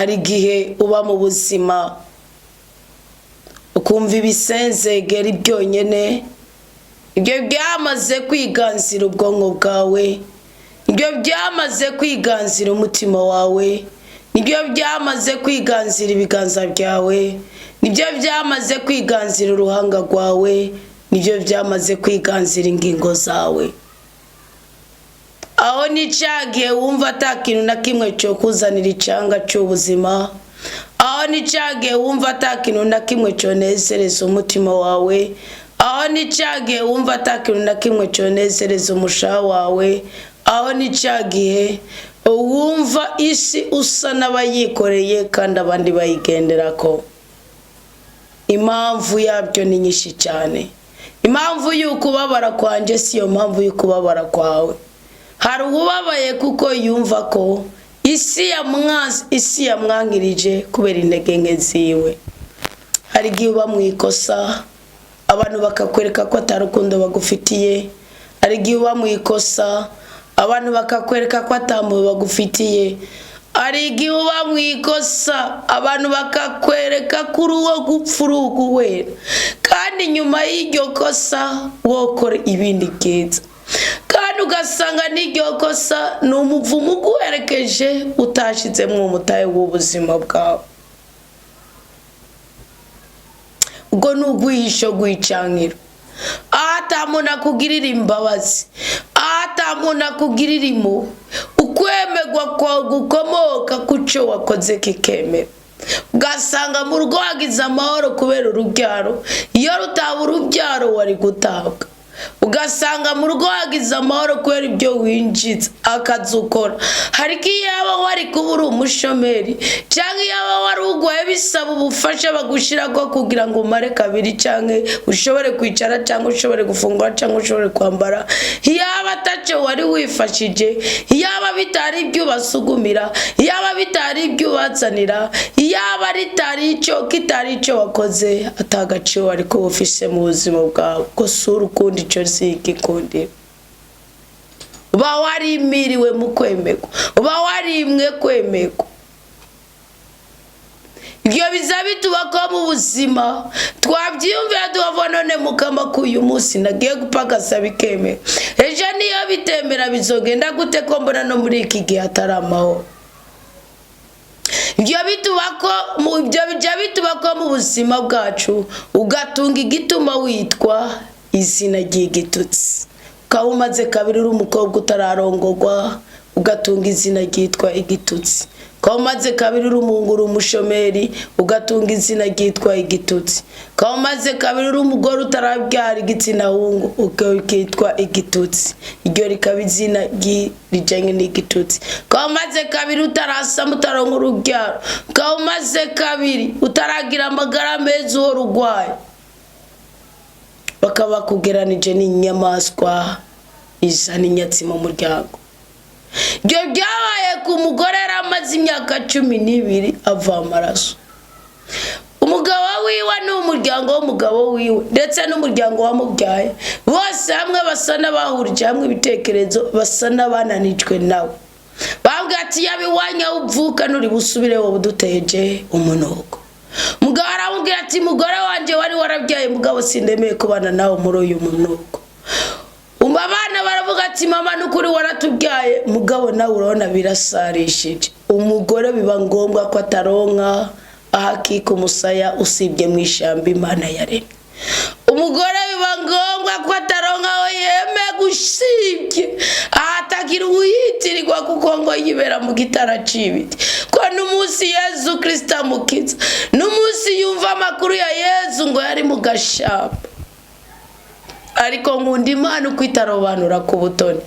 Hari igihe uba mu buzima ukumva ibisenzegeri byonyine, ibyo byamaze kwiganzira ubwonko bwawe, ibyo byamaze kwiganzira umutima wawe, nibyo byamaze kwiganzira ibiganza byawe, nibyo byamaze kwiganzira uruhanga rwawe, nibyo byamaze kwiganzira ingingo zawe. Aho ni cya gihe wumva ata kintu na kimwe cyo kuzanira icyanga cy'ubuzima. Aho ni cya gihe wumva ata kintu na kimwe cyonezereza umutima wawe. Aho ni cya gihe wumva ata kintu na kimwe cyonezereza umushaha wawe. Aho ni cya gihe wumva isi usa n'abayikoreye kandi abandi bayigenderako. Impamvu yabyo ni nyinshi cyane. Impamvu y'ukubabara kwanjye si yo mpamvu y'ukubabara kwawe. Hari ubabaye kuko yumva ko isi yamwankirije kubera intege nke ziwe. Hari igihe uba mu ikosa, abantu bakakwereka ko atari urukundo bagufitiye. Hari igihe uba mu ikosa, abantu bakakwereka ko atampuhwe bagufitiye. Hari igihe uba mu ikosa, abantu bakakwereka ko uri uwo gupfa, uri uguhera, kandi nyuma y'iryo kosa wokora ibindi byiza, kandi ugasanga n'iryo kosa ni umuvumo uguherekeje utashizemo umutahe w'ubuzima bwawe. Ubwo ni urwihisho rw'icankiro, aho atamuntu akugirira imbabazi, aho atamuntu akugirira impuhwe. Ukwemerwa kwawe gukomoka ku cyo wakoze kikemera. Ugasanga mu rugo wagize amahoro kubera urubyaro, iyo rutaba urubyaro wari gutabwa. Ugasanga mu rugo wagize amahoro kubera ibyo winjiza, akazi ukora. Hari iyo yaba wari kuba uri umushomeri, cyangwa iyo waba wari urwaye bisaba ubufasha bagushyiraho kugira ngo umare kabiri, cyangwa ushobore kwicara, cyangwa ushobore gufungura, cyangwa ushobore kwambara. Yaba atacyo wari wifashije, yaba bitari ibyo ubasugumira, yaba bitari ibyo ubazanira, yaba ritari icyo kitari icyo wakoze, atagaciro wari kuba ufise mu buzima bwawe. Ko si urukundo, icyo si igikundiro. Uba warimiriwe mu kwemerwa, uba warimwe kwemerwa. Ibyo biza bitubako mu buzima, twabyiyumvira tubavuga: "None Mukama, ko uyu munsi nagiye gupagasa bikemera, ejo niyo bitemera bizogenda gute, ko mbona no muri iki gihe atari amahoro?" Ibyo bijya bitubako mu buzima bwacu, ugatunga igituma witwa izina ry'igitutsi. Ukaba umaze kabiri uri umukobwa utararongogwa, ugatunga izina ryitwa igitutsi. Ukaba umaze kabiri uri umuhungu, uri umushomeri, ugatunga izina ryitwa igitutsi. Ukaba umaze kabiri uri umugore utarabyara igitsina hungu, ukitwa igitutsi, iryo rikaba izina rijyanye n'igitutsi. Ukaba umaze kabiri utarasama, utaronka urubyaro. Ukaba umaze kabiri utaragira amagara meza, uhora urwaye, bakaba bakugeranije n'inyamaswa izana inyatsi mu muryango. Ibyo byabaye ku mugore yari amaze imyaka 12 ava amaraso. Umugabo wiwe ni umuryango w'umugabo wiwe ndetse n'umuryango wamubyaye, bose hamwe basa n'abahurije hamwe ibitekerezo, basa n'abananijwe nawe. Bambwira ati: "Yaba iwanyu aho uvuka nturi busubire, wowe uduteje umunuko." Mugabo aramubwira ati: "Mugore wanjye, wari warabyaye, mugabo sindemeye kubana nawe muri uyu munuko." Abana baravuga ati: "Mama, n'ukuri waratubyaye, mugabo nawe urabona birasarishije." Umugore biba ngombwa ko ataronka aho akika umusaya usibye mu ishyamba Imana yaremye. Umugore biba ngombwa ko ataronka aho yeme gusibye ahatagira uwuyitirirwa, kuko ngo yibera mu gitara c'ibiti. Ko n'umunsi Yezu Kirisita amukiza, n'umunsi yumva amakuru ya Yezu, ngo yari mu gashamba. Ariko nkunda Imana uko itarobanura ku butoni.